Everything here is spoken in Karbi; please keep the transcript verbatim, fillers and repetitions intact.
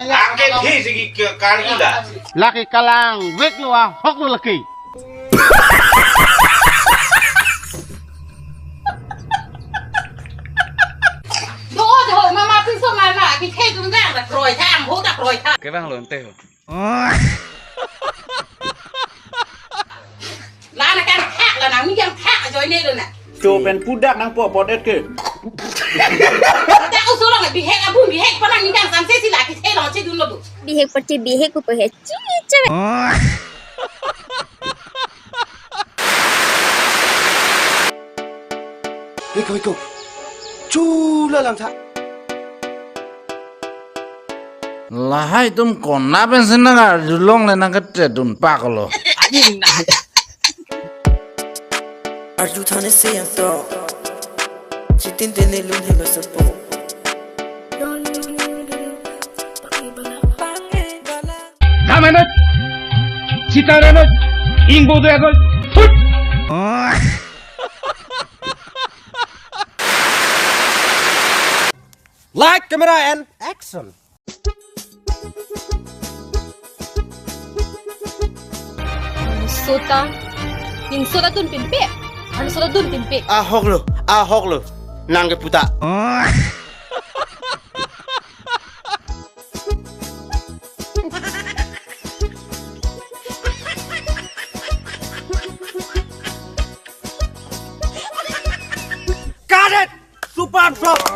Angke thi si ke karju la. Lake kalang veklo, ahoklo lake. Do do, mama pinso mama, kithedun dang ta kroi tha, ho ta kroi tha. Kevanglo ante ho. La nangkangthak, la nangning kangthak ajoine lo na. Cho pen pudak nangpo podet ke. Dak usulong bihek abu bihek pa nangning kangsamse si la kithelo chedunlo do. Bihek pati bihek pupo he. Chi chi. Heko, heko. Chula langtha. Lahai atum konat pensi nang arjulongle nangketedun paklo. Arju thane se yang to. Chitin tene lun helo serpo. Dam henoi, sita henoi, ingbo do henoi, phut. Light, camera, and action. Sota, ning sota dun pimpe, anu sota dun pimpe. Ahoklo, ahoklo, nangkepu ta. Cut it! Super flop!